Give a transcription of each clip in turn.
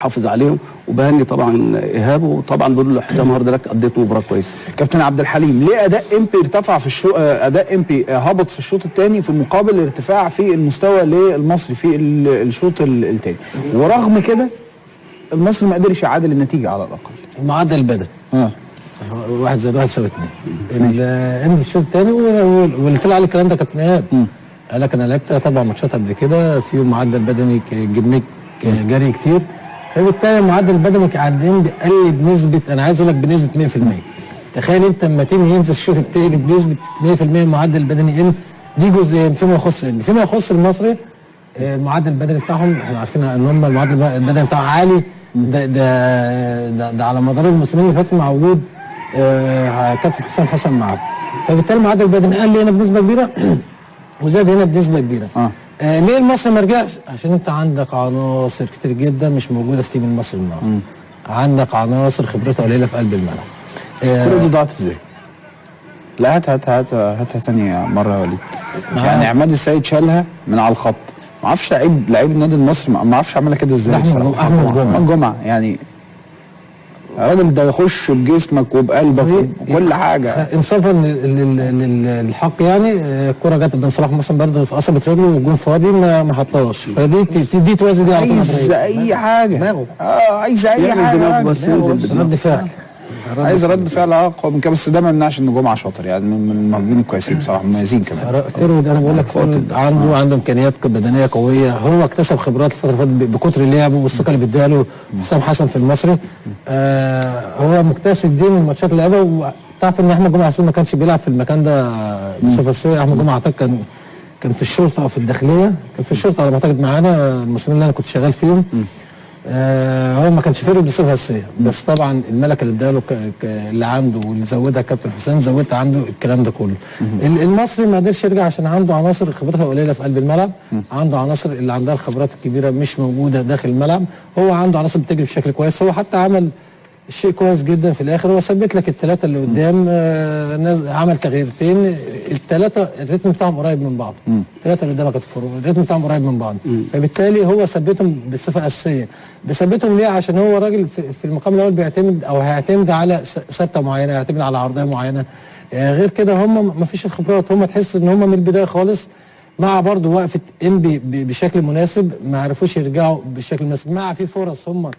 حافظ عليهم، وبهني طبعا ايهاب، وطبعا بقول له حسام hard luck، قضيت مباراة كويسة. كابتن عبد الحليم، ليه اداء امبي ارتفع في الشوط، اداء امبي هبط في الشوط الثاني في مقابل ارتفاع في المستوى للمصري في الشوط الثاني، ورغم كده المصري ما قدرش يعادل النتيجة على الاقل؟ المعدل البدني 1 زائد 1 يساوي 2. امبي في الشوط الثاني، واللي طلع عليه الكلام ده كابتن ايهاب قال لك انا لعبت 3 4 ماتشات قبل كده فيهم معدل بدني جميك جري كتير، فبالتالي المعدل البدني عند انبي قل بنسبة، انا عايز اقول لك بنسبة 100%. تخيل انت لما تنهي في الشوط الثاني بنسبة 100% المعدل البدني قل. دي جزئين فيما يخص انبي. فيما يخص المصري، المعدل البدني بتاعهم احنا عارفين ان هم المعدل البدني بتاعهم عالي، ده ده ده, ده على مدار الموسمين اللي فاتوا مع وجود كابتن حسام حسن معاهم، فبالتالي المعدل البدني قل هنا بنسبة كبيرة وزاد هنا بنسبة كبيرة. ليه المصري ما رجعش؟ عشان انت عندك عناصر كتير جدا مش موجودة في team المصري النهارده. عندك عناصر خبرتها قليله في قلب الملعب. الكورة دي ضاعت ازاي؟ لا هات هات هات هاتها تاني مرة يا وليد. يعني عماد السيد شالها من على الخط، ما اعرفش لعيب النادي المصري ما اعرفش عملها كده ازاي بصراحة. احمد جمعه يعني الراجل ده يخش بجسمك وبقلبك وكل حاجة. انصافا للحق يعني، الكره جت قدام صلاح محسن برضه في قصبه رجله والجون فاضي ما حطهاش، فدي دي توازي دي على طول. عايز اي حاجة دماغه، عايز اي حاجة بس ينزل رد فعل، عايز رد فعل اقوى من كده، بس ده ما يمنعش ان جمعه شاطر يعني، من المهاجمين الكويسين بصراحة، مميزين كمان. forward انا بقول لك forward عنده امكانيات بدنية قوية، هو اكتسب خبرات الفترة اللي فاتت بكتر لعبه والثقة اللي بيديها له حسام حسن في المصري. هو مكتسب دي من الماتشات اللي لعبها. وتعرف ان احمد جمعه ما كانش بيلعب في المكان ده بصفة اساسية. احمد جمعه اعتقد كان في الشرطة او في الداخلية، كان في الشرطة على ما اعتقد معانا الموسمين اللي انا كنت شغال فيهم. هو ما كانش forward بصفة اساسية، بس طبعا الملكة اللي اداله اللي عنده واللي زودها كابتن حسام زودت عنده الكلام ده كله. المصري ما قدرش يرجع عشان عنده عناصر خبرتها قليله في قلب الملعب، عنده عناصر اللي عندها الخبرات الكبيرة مش موجودة داخل الملعب، هو عنده عناصر بتجري بشكل كويس، هو حتى عمل شيء كويس جدا في الاخر، هو ثبت لك الثلاثة اللي قدام، عمل تغييرتين، الثلاثة الريتم بتاعهم قريب من بعض، الثلاثة اللي قدامك الريتم بتاعهم قريب من بعض، فبالتالي هو ثبتهم بصفة اساسية. بثبتهم ليه؟ عشان هو راجل في المقام الاول بيعتمد او هيعتمد على ثابتة معينة، هيعتمد على عرضية معينة، غير كده هم ما فيش الخبرات، هم تحس ان هم من البداية خالص مع برضه وقفه انبي بشكل مناسب ما عرفوش يرجعوا بالشكل المناسب، مع في فرص هم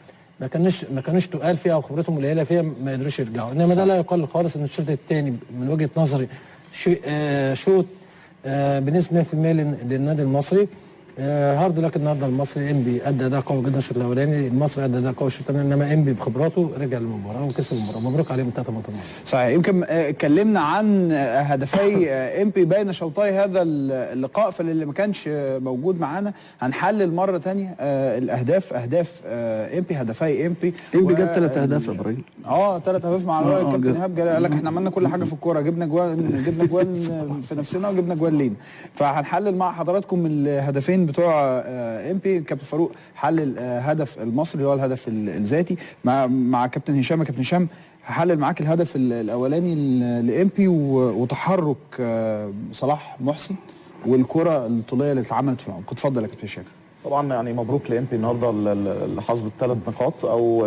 ما كانوش تقال فيها او خبرتهم قليله فيها ما قدروش يرجعوا. انما ده لا يقل خالص ان الشوط الثاني من وجهه نظري شوط بنسبة 100% للنادي المصري. hard luck النهارده المصري، انبي ادى اداء قوي جدا الشوط الاولاني، المصري ادى اداءقوي الشوط الثاني، انما انبي بخبراته رجع للمباراة وكسب المباراة. مبروك عليهم 3 نقط. صحيح. يمكن اتكلمنا عن هدفي انبي بين شوطي هذا اللقاء، فللي ما كانش موجود معانا هنحلل مرة ثانية الاهداف، اهداف انبي، هدفي انبي. انبي جاب 3 اهداف يا ابراهيم. 3 اهداف مع الراجل الكابتن ايهاب، قال لك احنا عملنا كل حاجة في الكورة، جبنا جوان، جبنا جوان في نفسنا وجبنا جوان لينا. فهنحلل مع حضراتكم الهدفين بتوع امبي. كابتن فاروق حلل هدف المصري اللي هو الهدف الذاتي مع كابتن هشام. كابتن هشام، هحلل معاك الهدف الاولاني لامبي وتحرك صلاح محسن والكره الطوليه اللي اتعملت في العمق. اتفضل يا كابتن هشام. طبعا يعني مبروك لامبي النهارده لحصد الثلاث نقاط او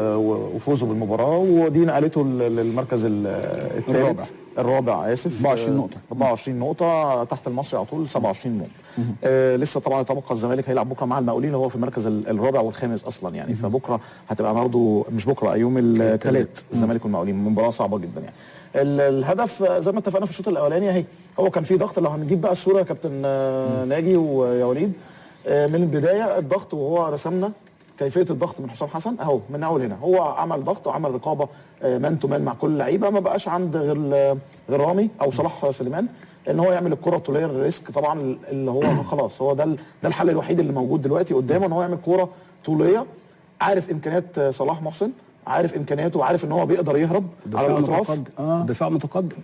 وفوزه بالمباراة، ودي نقلته للمركز الثالث الرابع، اسف، 24 نقطة، 24 نقطة تحت المصري على طول 27 نقطة. لسه طبعا يتبقى الزمالك هيلعب بكره مع المقاولين اللي هو في المركز الرابع والخامس اصلا يعني، فبكرة هتبقى برضه، مش بكره، يوم الثلاث الزمالك والمقاولين، مباراة صعبة جدا يعني. الهدف زي ما اتفقنا في الشوط الاولاني اهي، هو كان في ضغط. لو هنجيب بقى الصورة يا كابتن ناجي ويا وليد من البداية الضغط، وهو رسمنا كيفية الضغط من حسام حسن اهو من اول هنا، هو عمل ضغط وعمل رقابه man to man مع كل لعيبة، ما بقاش عند غير رامي او صلاح سليمان ان هو يعمل الكره الطوليه ال risk طبعا اللي هو خلاص هو ده الحل الوحيد اللي موجود دلوقتي قدامه، ان هو يعمل كره طوليه. عارف امكانيات صلاح محسن، عارف امكانياته، وعارف ان هو بيقدر يهرب على الاطراف. دفاع متقدم.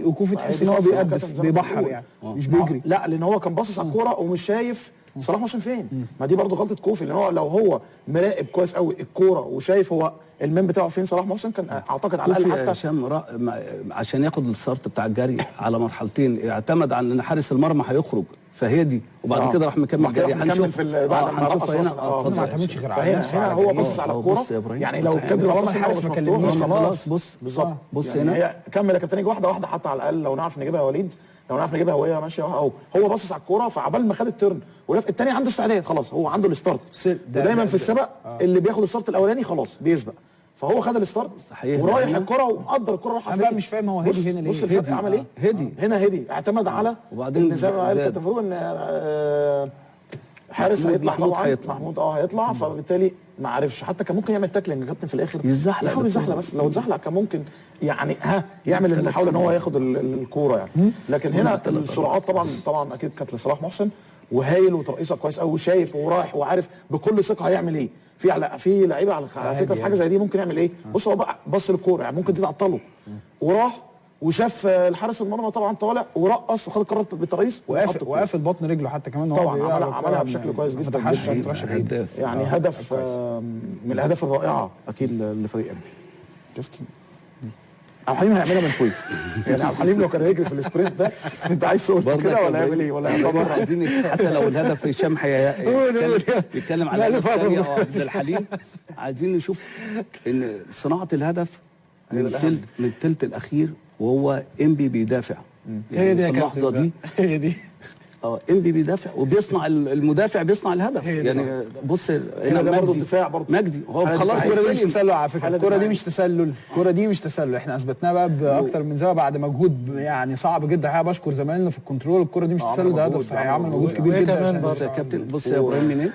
وكوفي تحس ان هو بيقدف، بيبحر يعني، مش بيجري. لا، لان هو كان باصص على الكورة ومش شايف صلاح محسن فين؟ ما دي برضه غلطه كوفي، لان هو لو هو مراقب كويس قوي الكورة وشايف هو ال man بتاعه فين صلاح محسن كان اعتقد على الاقل حتى هشام عشان ياخد ال start بتاع الجري على مرحلتين، اعتمد على ان حارس المرمى هيخرج فهدي، وبعد كده راح مكمل جري. هنشوف بعد ما رقص هنا. ما اعتمدش غير على نفسه، هنا هو بص على الكورة يعني لو كان الحارس ما كلمنيش خلاص. بص بالظبط، بص هنا كمل يا كابتن واحدة واحدة حتى على الاقل لو نعرف نجيبها يا وليد، لو نعرف نجيبها وهي ماشية اهو، هو باصص على الكورة فعبال ما خد ال turn ولف الثاني عنده استعداد خلاص، هو عنده ال start. ودايما في السبق اللي بياخد ال start الاولاني خلاص بيسبق، فهو خد ال start ورايح الكره ومقدر الكره رايحة فين. انا بقى مش فاهم هو هدي هنا ليه؟ بص الفرق عمل ايه؟ هدي هنا، هدي اعتمد على، وبعدين زي ما قال كابتن فاروق ان حارس هيطلع طبعا، محمود هيطلع، فبالتالي ما عرفش. حتى كان ممكن يعمل tackling يا كابتن في الاخر، يتزحلق، يحاول يزحلق، بس لو اتزحلق كان ممكن يعني يعمل المحاولة ان هو ياخد الكورة يعني. لكن هنا السرعات طبعا اكيد كانت لصلاح محسن، وهايل وترقيصه كويس قوي، وشايف ورايح وعارف بكل ثقة هيعمل ايه. في لعيبة على فكرة في حاجة زي دي ممكن يعمل ايه؟ بص هو بقى بص للكورة يعني ممكن دي تعطله، وراح وشاف الحارس المرمى طبعا طالع ورقص وخد القرار بالترقيص وقافل بطن رجله حتى كمان، طبعا عملها بشكل كويس جدا جدا يعني. هدف من الاهداف الرائعة اكيد لفريق انبي. شفت عبد الحليم هيعملها من فوق يعني، عبد الحليم لو كان هيجري في ال sprint ده انت عايز تقول كده ولا يعمل ايه ولا طبعا. عايزين حتى لو الهدف هشام هيتكلم على عبد الحليم، عايزين نشوف ان صناعة الهدف من الثلث الاخير وهو انبي بيدافع يعني في اللحظة دي، هي دي انبي بيدافع وبيصنع المدافع بيصنع الهدف يعني. بص هنا ده برضه الدفاع برضه مجدي هو خلاص. الكورة دي مش تسلل على فكرة، الكورة دي مش تسلل، الكورة دي مش تسلل، احنا اثبتناها بقى باكتر من زاوية بعد مجهود يعني صعب جدا. الحقيقة بشكر زمايلنا في الكنترول، الكورة دي مش تسلل، ده هدف صحيح، عمل مجهود كبير جدا. بص يا كابتن، بص يا ابراهيم، منين؟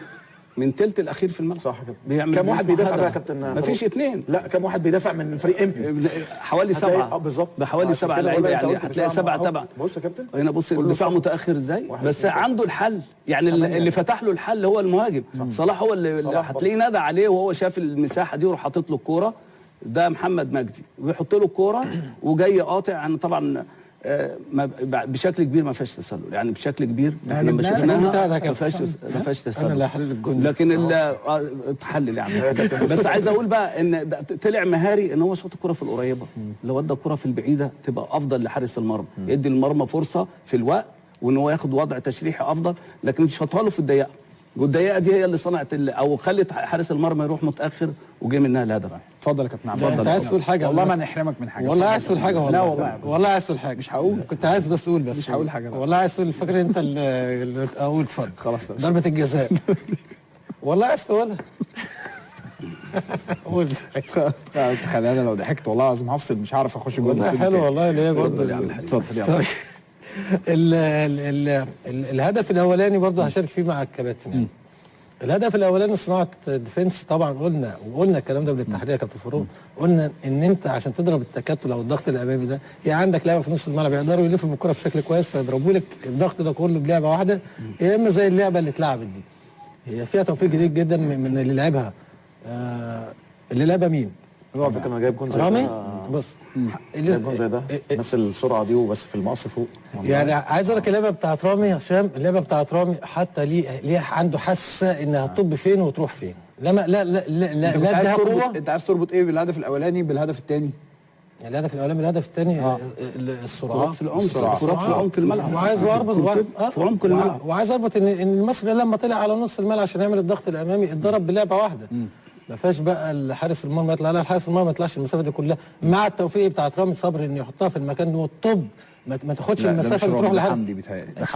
من ثلث الاخير في الملعب. صح كده. كم واحد بيدافع بقى يا كابتن؟ مفيش اثنين، لا كم واحد بيدافع من فريق انبي؟ حوالي 7 بالظبط، بحوالي 7 لعيبة يعني، هتلاقي 7 تبع. بص يا كابتن هنا، بص الدفاع متاخر ازاي، بس عنده الحل يعني. اللي فتح له الحل هو المهاجم صلاح، هو اللي هتلاقيه نادى عليه وهو شاف المساحة دي وراح حاطط له الكورة. ده محمد مجدي ويحط له الكورة وجاي قاطع يعني. طبعا بشكل كبير ما فيهاش تسلل يعني، بشكل كبير لما شفناها ما فيهاش تسلل. انا اللي هحلل الجون، لكن اتحلل يعني. بس عايز اقول بقى ان طلع مهاري ان هو شاط الكره في القريبة، لو ادى الكره في البعيدة تبقى افضل لحارس المرمى، يدي المرمى فرصة في الوقت وان هو ياخد وضع تشريحي افضل، لكن شاطها له في الضيقه، والضيقه دي هي اللي صنعت او خلت حارس المرمى يروح متاخر وجه منها الهدف. اتفضل يا كابتن عبد. انت عايز تقول حاجة؟ والله ما نحرمك من حاجة. والله عايز تقول حاجة؟ والله لا والله، والله عايز تقول حاجة. مش هقول، كنت عايز بس اقول، بس مش هقول حاجة. والله عايز تقول، فاكر انت اللي اقول؟ اتفضل. خلاص، ضربه الجزاء والله عايز تقولها. قول. تخيل انا لو ضحكت والله العظيم هفصل، مش هعرف اخش جوه. والله حلو والله اللي هي برضه. اتفضل. الهدف الاولاني برضه هشارك فيه مع الكباتن يعني. الهدف الاولاني صناعة defense طبعا، قلنا الكلام ده بالتحرير يا كابتن فاروق، قلنا ان انت عشان تضرب التكتل او الضغط الامامي ده، يا عندك لعبه في نص الملعب يقدروا يلفوا بالكرة بشكل كويس فيضربوا لك الضغط ده كله بلعبه واحدة، يا اما زي اللعبة اللي اتلعبت دي. هي فيها توفيق جديد جدا من اللي لعبها. اللي لعبها مين؟ هو على فكرة انا جايب جون زي رامي. بص جايب جون زي ده نفس السرعة دي وبس في المقص فوق يعني. عايز اقول لك اللعبة بتاعت رامي هشام، اللعبة بتاعت رامي حتى ليه عنده حاسه انها هتطب فين وتروح فين. لا لا لا لا لا لا. انت عايز تربط ايه بالهدف الاولاني بالهدف الثاني؟ الهدف الاولاني بالهدف الثاني السرعات في العمق، السرعات في عمق الملعب. وعايز اربط في عمق الملعب، وعايز اربط ان المصري لما طلع على نص الملعب عشان يعمل الضغط الامامي اتضرب بلعبه واحدة. ما فيهاش بقى الحارس المرمى يطلع، لا الحارس المرمى ما يطلعش المسافة دي كلها، مع التوفيق بتاعت رامي صبري انه يحطها في المكان ده والطب ما تاخدش المسافة اللي تروح لحارس. حمدي بيتهيألي،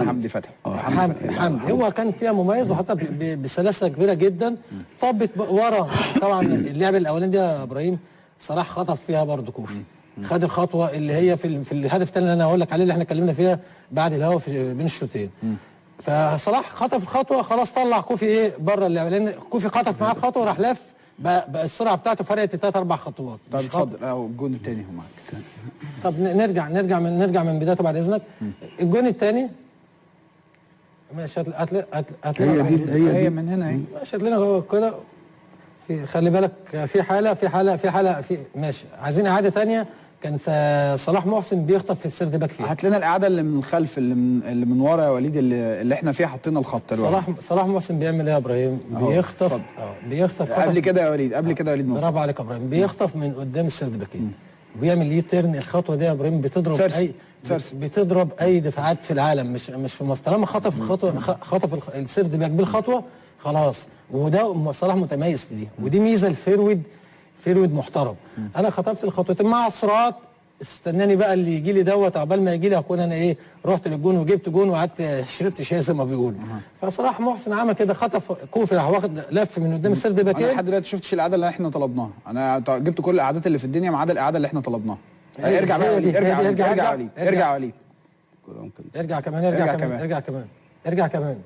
حمدي فتحي، حمدي هو كان فيها مميز وحطها بسلاسة كبيرة جدا، طبت ورا. طبعا اللعبة الاولانية دي يا ابراهيم صلاح خطف فيها برضه كوفي، خد الخطوة اللي هي في الهدف الثاني اللي انا هقول لك عليه اللي احنا اتكلمنا فيها بعد الهوا بين الشوطين. فصلاح خطف الخطوة خلاص، طلع كوفي ايه بره اللعبة، لان كوفي خطف معاه الخطوة وراح لف بقى السرعة بتاعته فرقت 3 4 خطوات. طب اتفضل الجون الثاني هو معاك. طب نرجع من بدايته بعد اذنك. الجون الثاني ماشي، هات هي دي هي من هنا اهي، ماشي هات لنا كده. في خلي بالك في حاله في حاله في حاله في ماشي، عايزين اعاده ثانية كان صلاح محسن بيخطف في ال third back فيها. هات لنا الاعادة اللي من الخلف، اللي من ورا يا وليد، اللي احنا فيها حطينا الخط. صلاح محسن بيعمل ايه يا ابراهيم؟ بيخطف بيخطف قبل كده يا وليد، قبل كده يا وليد. برافو عليك يا ابراهيم، بيخطف من قدام ال third باكين وبيعمل U-turn. الخطوة دي يا ابراهيم بتضرب اي بتضرب اي دفاعات في العالم، مش في مصر. طالما خطف الخطوة، خطف ال third back بالخطوه خلاص. وده صلاح متميز في دي، ودي ميزة ال forward، forward محترم. انا خطفت الخطوتين مع السرعات، استناني بقى اللي يجي لي دوت، عقبال ما يجي لي هكون انا ايه، رحت للجون وجبت جون وقعدت شربت شاي زي ما بيقولوا. فصلاح محسن عمل كده، خطف كوفي، راح واخد لف من قدام ال third باكين. انا لحد دلوقتي شفتش الاعادة اللي احنا طلبناها، انا جبت كل الاعادات اللي في الدنيا ما عدا الاعادة اللي احنا طلبناها. ارجع بقى يا وليد، ارجع ارجع ارجع وليد، ارجع وليد، ارجع كمان، ارجع كمان، ارجع كمان، ارجع كمان.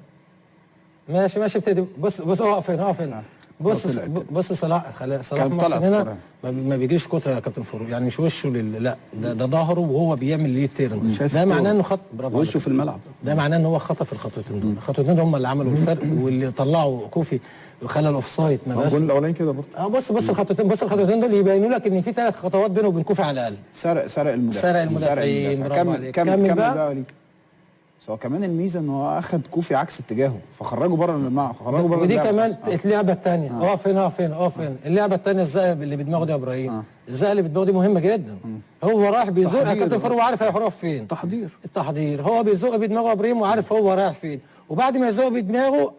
ماشي ماشي، ابتدي. بص بص، اقف هنا، اقف هنا. بص بص، صلاح محسن هنا ما بيجريش كتره يا كابتن فاروق، يعني مش وشه لا ده ظهره وهو بيعمل U-turn. ده معناه انه خط، برافو، وشه في الملعب. ده معناه ان هو خطف الخطوتين دول، الخطوتين هم اللي عملوا الفرق واللي طلعوا كوفي وخلى ال offside ما بقاش. الجون الاولاني كده برضه. بص بص الخطوتين، بص الخطوتين دول يبينوا لك ان في 3 خطوات بينه وبين كوفي على الاقل. سرق المدافع، سرق المدافعين. برافو عليك. كمل بقى. بس هو كمان الميزة ان هو اخد كوفي عكس اتجاهه فخرجه بره الملعب، خرجه بره. ودي كمان اللعبة الثانية. اقف هنا، اقف هنا، اقف هنا. اللعبة الثانية الزقه اللي بدماغه دي يا ابراهيم، الزقه اللي بدماغه دي مهمة جدا. هو رايح بيزق يا كابتن فاروق وعارف هيروح فين. تحضير، التحضير. هو بيزق بدماغه يا ابراهيم وعارف هو رايح فين، وبعد ما يزق بدماغه